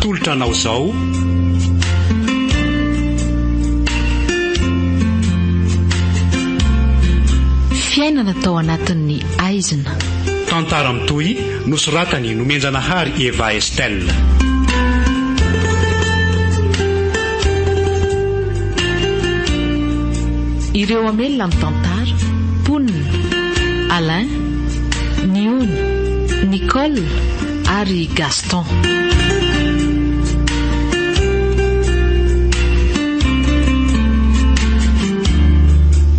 Atolotra anao izao. Fiainana tao anatin'ny aizina. Tantara mitohy nosoratan'i Nomenjanahary Eva Estelle. Ireo hamelona ny tantara, mponina, Alain, Niony, Nicole ary Gaston.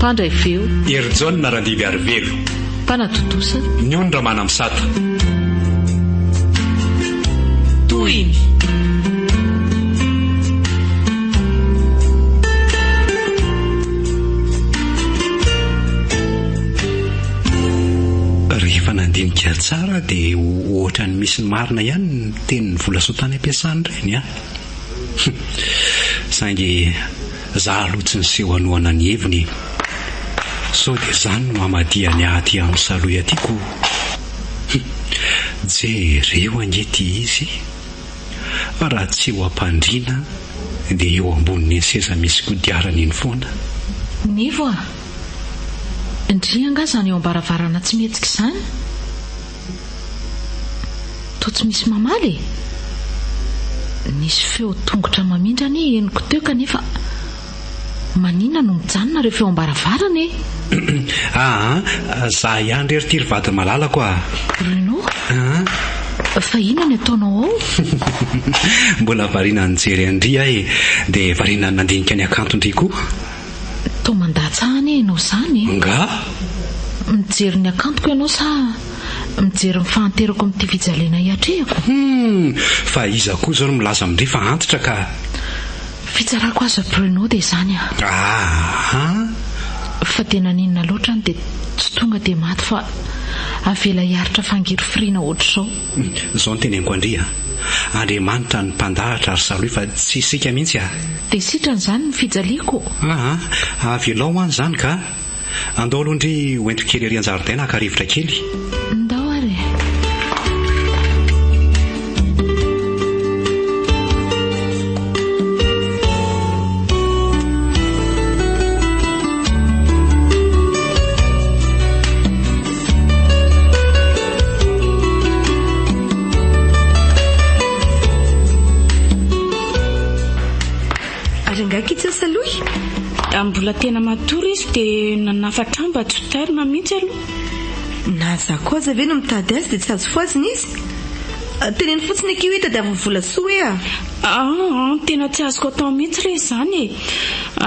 Mpandray feo. Herijaona Randimbiarivelo. Mpanatontosa. Niony Ramanamisata. Tohiny. Rehefa nandinika tsara dia ohatran'ny misy ny marina ihany ny tenin'i Volasoa tany am-piasana ireny an! Saingy za aloha tsy niseho hanohana ny heviny e! Sao dia izany no hamadihany ahy aty amin'ny salohy aty ko! Jereo ange ity izy e! Raha tsy eo am-pandriana dia eo ambonin'iny seza misy kodiarana iny foana. Nivo a! Ndry angaha izany eo am-baravarana tsy mihetsika izany? Toa tsy misy mamaly e! Nisy feo tongotra mamindra anie henoko teo kanefa maninona no mijanona rehefa eo am-baravarana e? Aa, za ihany re ry ty ry vady malalako a! Bruno? Aa? Fa inona ny ataonao ao? Mbola variana nijery an-dry aho e! Dia variana nandinika ny hakanton-dry koa. Toa mandatsa anie ianao izany e! Angaha? Mijery ny hakantoko ianao sa mijery ny fahanterako amin'ity fijaliana iatrehako? Hum! Fa iza koa izao no milaza amin-dry fa antitra ka! Fitsarako aza Bruno dia izany a! Aa! Fa dia naninona loatra any dia tsy tonga dia maty fa avela hiaritra fangirifiriana ohatr'izao. Izao no teneniko an-dry a! Andriamanitra no mpandahatra ry Salohy fa tsy isika mihitsy a! Dia sitrana izany ny fijaliako? Aa! Avelao any izany ka! Andao aloha ndry ho entiko kely ery an-jaridaina haka rivotra kely. Ndao ary e! Ary angaha kitsy Salohy? Mbola tena matory izy dia nanafatra ahy mba tsy ho tairina mihitsy aloha. Na za koa aza ve no mitady azy dia tsy azo fohazina izy? Teneno fotsiny akia hoe tadiavin'i Volasoa hoe a! Aa, tena tsy azoko atao mihitsy re izany e!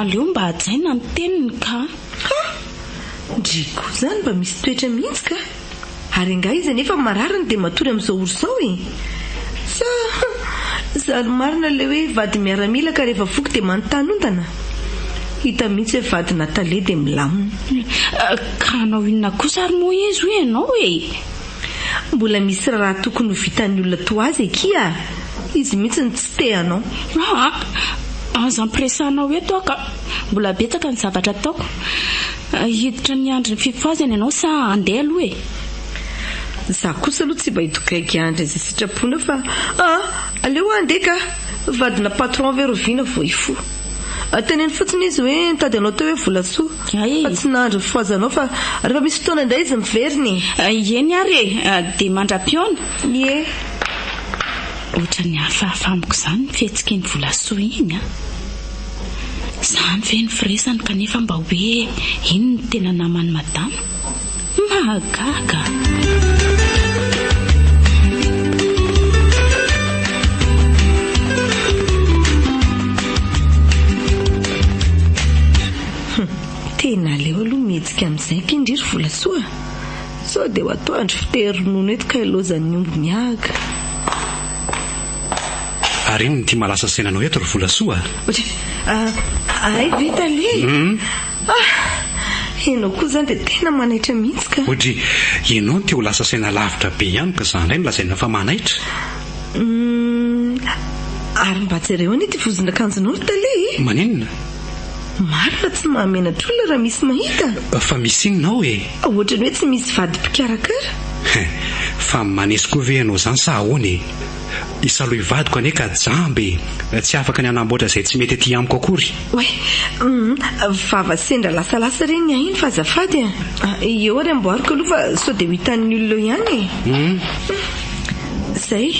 Aleo mba hajaina ny teniny ka! Ha! Ndry koa izany mba misy toetra mihitsy ka! Ary angaha izy anefa marariny dia matory amin'izao ora izao e? Sa izany marina ilay hoe vady miaramila ka rehefa voky dia manontany ondana? Hita mihitsy hoe vadina tale dia milamina. Ka hanao inona kosa ary moa izy hoy ianao e? Mbola misy raharaha tokony ho vitan'ny olona toa azy akia a! Izy mihitsy no tsy te hanao. Aa! Aza ampiresahanao eto aho ka! Mbola betsaka ny zavatra ataoko. Hiditra ny andry ny fifohazana ianao sa handeha aloha e? Za kosa aloha tsy mba hidogaigy andry izay sitraponao fa ah! Aleo aho handeha ka! Vadina patron ve roviana vao hifoha? Teneno fotsiny izy hoe nitady anao teo hoe Volasoa fa tsy nahandry ny fifohazanao fa rehefa misy fotoana indray izy miverina e! Eny ary e! Dia mandra-pihaona! Ie! Ohatran'ny hafahafa amiko izany ny fihetsik'iny Volasoa iny an! Izany ve ny firesany kanefa mba hoe iny no tena naman'i madama? Mahagaga! Hum, tena aleo aloha mihetsika amin'izay akia ndry ry Volasoa a! Sao dia ho atoandro fitery ronono eto kay lozan'ny omby miahaka. Ary inona ity mahalasa saina anao eto ry Volasoa a? Hay ve tale? Ah! Ianao koa izany dia tena manaitra mihitsy ka. Odry, ianao no te ho lasa saina lavitra be ihany ka za indray no lazaina fa manaitra. Humm, ary mba jereo anie ity vozon'akanjonao ry tale e! Maninona? Marina tsy mahamenatra olona raha misy mahita. Fa misy inona ao e? Ohatran'ny hoe tsy misy vady mpikarakara. Fa manesy koa ve ianao izany sa ahoana e? I Salohy vadiko anie ka jamba e! Tsy afaka ny hanamboatra izay tsy mety aty amiko akory. Oay! Humm! Vava sendra lasalasa re ny ahy iny fa azafady a! Eo ary amboariko aloha fa sao dia ho hitan'ny olona eo ihany e! Humm! Izay.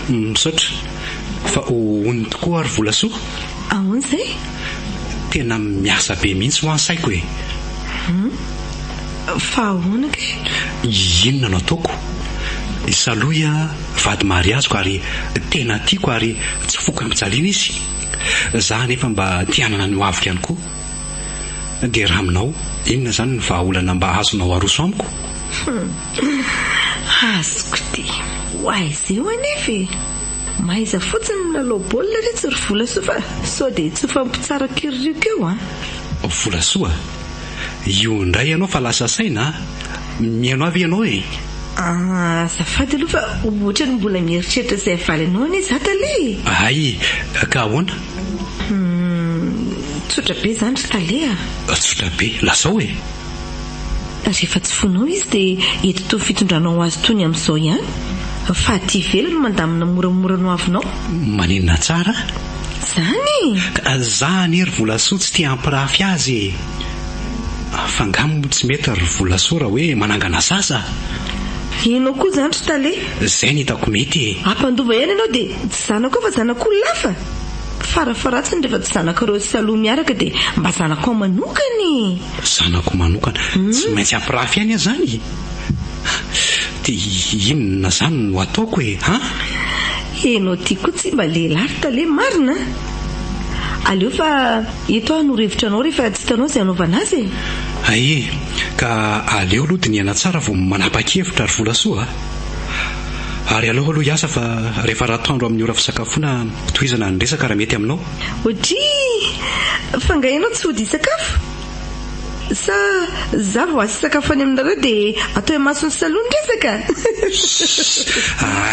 Misaotra. Fa hono tokoa ary Volasoa? Ahoana izay? Tena miasa be mihitsy hoa ny saiko e! Humm! Fa ahoana kay? Inona no ataoko? I Salohy vady mariaziko ary tena tiako ary tsy foko ampijaliana izy. Za anefa mba te hanana ny hoaviko ihany koa. Dia raha aminao, inona izany ny vahaolana mba azonao aroso amiko? Humm! Azoko ty! Ho aiza eo anefa e! Mahaiza fotsiny milalao baolina re tsy ry Volasoa fa sao dia hitsofan'ny mpitsara kiririoka eo an! Volasoa, io indray ianao fa lasa saina a! Mihaino ahy ve ianao e? Ah, azafady aloha fa ohatran'ny mbola mieritreritra izay havaly anao anie za tale e! Hay, ka ahoana? Hum, tsotra be izany ry tale a! Tsotra be, lazao e! Rehefa tsy fonao izy dia eto toy ny fitondranao azy toy ny amin'izao ihany, fa aty ivelany mandamina moramora ny hoavinao. Maninona tsara? Zany e! Ka za anie ry Volasoa tsy te hampirafy azy e! Fa nga moa tsy mety ry Volasoa raha hoe manangana zaza? Ianao koa izany ry tale? Zay ny hitako mety e! Hampandova ihany ianao dia tsy zanakao fa zanak'olona hafa? Farafaharatsiny rehefa tsy zanakareo sy Salohy miaraka dia mba zanakao manokana e! Zanako manokana. Tsy maintsy hampirafy ihany aho izany e! Dia inona izany no ataoko e? Han? Enao ty koa tsy mba lehilahy ry tale marina a! Aleo fa eto aho hanoro hevitra anao rehefa tsy hitanao izay hanaovana azy e! Hay e! Ka aleo aloha dinihana tsara vao manapa-kevitra ry Volasoa a! Ary aleo aloha hiasa fa rehefa ratoandro amin'ny ora fisakafoana tohizana ny resaka raha mety aminao. Odrii! Fa nga ianao tsy hody hisakafo? Sa za vao azo sakafo any aminareo dia atao imason'ny saloa ny resaka? Sss!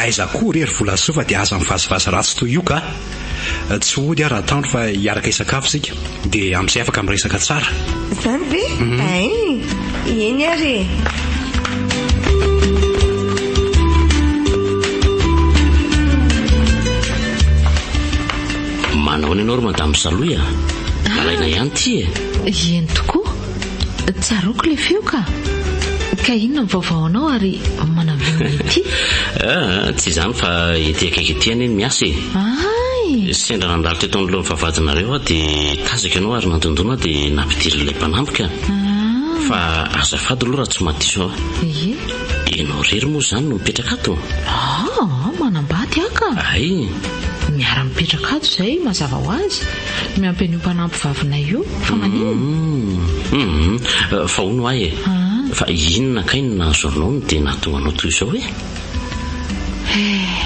Aiza koa re ry Volasoa fa dia aza mivazivazy ratsy toy io ka! Tsy hody aho raha atoandro fa hiaraka hisakafo isika dia amin'izay afaka miresaka tsara. Izany ve? Ein! Eny ary e! Manahoana ianao ry Madame Salohy a? Lalaina ihany ity e. Eny tokoa. Tsaroako ilay feo ka. Ka inona ny vaovao anao ary manambinina ety? Ah, tsy izany fa ety akaiky ety anie ny miasa e. Ay! Sendra nandalo teto anoloan'ny vavahadinareo aho dia tazako ianao ary nandondona aho dia nampidirin'ilay mpanampy ka. Ah. Fa azafady aloha raha tsy mahadiso aho. Ie. Ianao irery moa izany no mipetraka ato? Ah, manambady aho ka. Ay! Miara-mipetraka ato izay, mazava ho azy. Miampy an'io mpanampy vavinay io. Fa maninona? Hum, fa hono ahy e. Ah. Fa inona kay no nahazo anao no dia nahatonga anao toy izao e? Eh.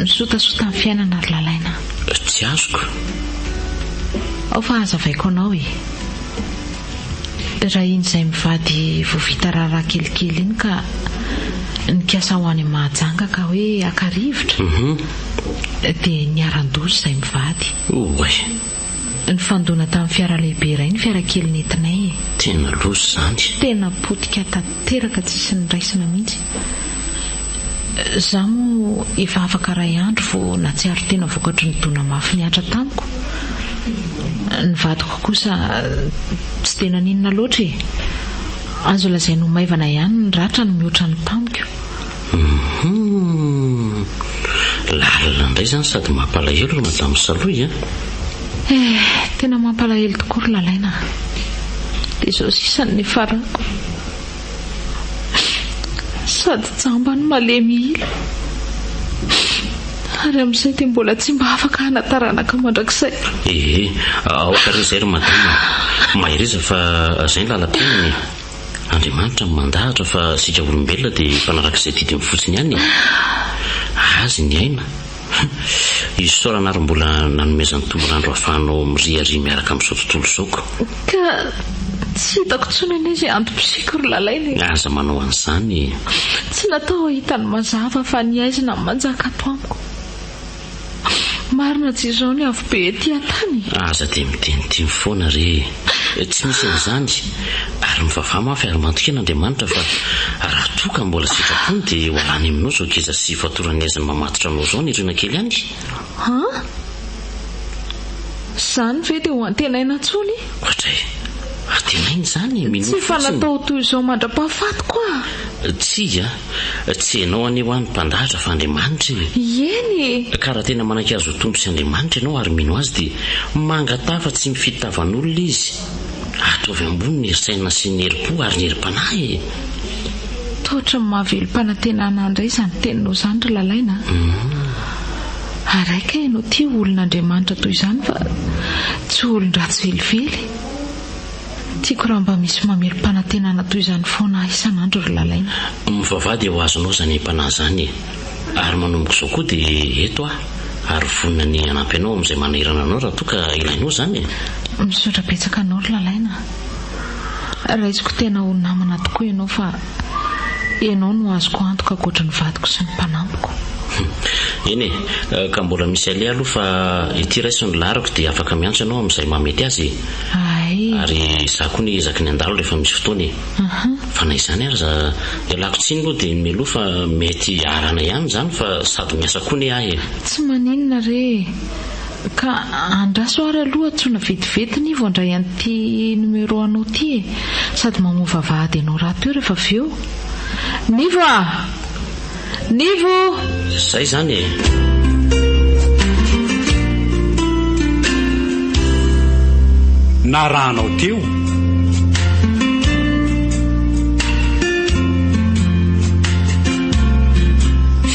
Misotasota ny fiainana ry Lalaina. Tsy azoko. Ao fa hazavaiko anao e. Raha iny izay mivady vao vita raharaha kelikely iny ka nikasa ho any Mahajanga ka hoe haka rivotra, dia niharan-doza izay mivady. Oay! Nifandona tamin'ny fiara lehibe iray ny fiara kely nentinay e! Tena loza izany. Tena potika tanteraka tsisy niraisina mihitsy. Izaho moa efa afaka iray andro vao nahatsiaro tena vokatry ny dona mafy nihatra tamiko. Ny vadiko kosa tsy dia naninona loatra e! Azo lazaina ho maivana ihany ny ratrany mihoatra ny tamiko. Hum! Lalina indray izany sady mampalahelo ry Madame Salohy a! Eh! Tena mampalahelo tokoa ry Lalaina a! Dia izao sisa no niafarako. Sady jamba no malemy ila. Ary amin'izay dia mbola tsy mba afaka hana-taranaka mandrakizay. Ee, aoka re izay ry Madama a! Mahereza fa izay ny lalam-piainana e! Andriamanitra no mandahatra fa isika olombelona dia mpanaraka izay didiny fotsiny ihany e! Azy ny aina. Isaorana ary mbola nanomezany tombon'andro ahafahanao miriaria miaraka amin'izao tontolo izao ko. Ka tsy hitako intsony anie izay antom-pisiako ry Lalaina e. Aza manao an'izany e. Tsy natao hahita ny mazava fa ny haizina no manjaka ato amiko. Marina tsy izao ny afobe ety an-tany? Aza dia miteniteny foana re e. Tsy misy an'izany. Ary mivavaha mafy ary matokia an'Andriamanitra fa raha toa ka mbola sitrapony dia ho alany aminao izao geja sy fatoran'ny aizina mamatotra anao izao ny rina kely any. An? Izany ve dia ho antenaina intsony? Ohatray. Antenaina izany e, minoa Tsy efa fotsiny. natao toy izao mandra-pahafatiko aho. Tsia, tsy ianao anie hoa ny mpandahatra fa Andriamanitra e. Eny e. Ka raha tena manaiky Azy ho Tompo sy Andriamanitra ianao ary mino Azy dia mangataha fa tsy mifidy tavan'olona Izy. Ataovy ambony ny herin-tsaina sy ny herim-po ary ny herim-panahy e. Toa ohatran'ny mahavelom-panantenana ahy indray izany teninao izany ry Lalaina a. Ary hay kay ianao ity olon'Andriamanitra toy izany fa tsy olon-dratsy velively. Tiako raha mba misy mamelom-panantenana toy izany foana ahy isan'andro ry Lalaina. Mivavaha dia ho azonao izany aim-panahy izany e. Ary manomboka izao koa dia eto aho ary vonona ny hanampy anao amin'izay manahirana anao raha toa ka ilainao izany e. Misaotra betsaka anao ry Lalaina a. Raisiko tena ho namana tokoa ianao fa ianao no azoko antoka ankoatry ny vadiko sy ny mpanampiko. Eny e, ka mbola misy aleha aloha fa ity raiso ny laharako dia afaka miantso ianao amin'izay mahamety azy e. Hay. Ary izaho koa anie ezaky ny handalo rehefa misy fotoana e. Fa na izany aza, ialako tsiny aloha dia mialoha fa mety hiarahana ihany izany fa sady miasa koa anie aho e. Tsy maninona re e. Ka andraso ary aloha antsoina vetivety ny vao handray an'ity numéro anao ity e. Sady mamoha vavahady anao rahateo rehefa avy eo. Nivo a! Nivo! Zay izany e. Narahanao teo.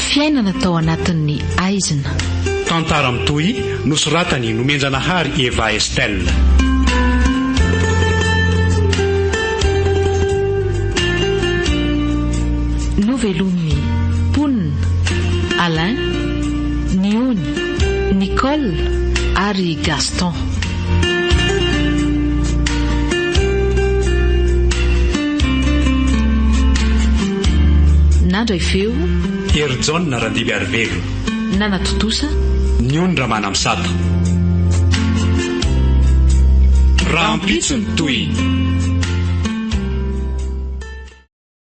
Fiainana tao anatin'ny aizina. Tantara mitohy nosoratan'i Nomenjanahary Eva Estelle. Novelomin'ny mponina, Alain, Niony, Nicole ary Gaston. Nandray feo. Herijaona Randimbiarivelo. Nanatontosa. Niony Ramanamisata. Rahampitso ny tohiny.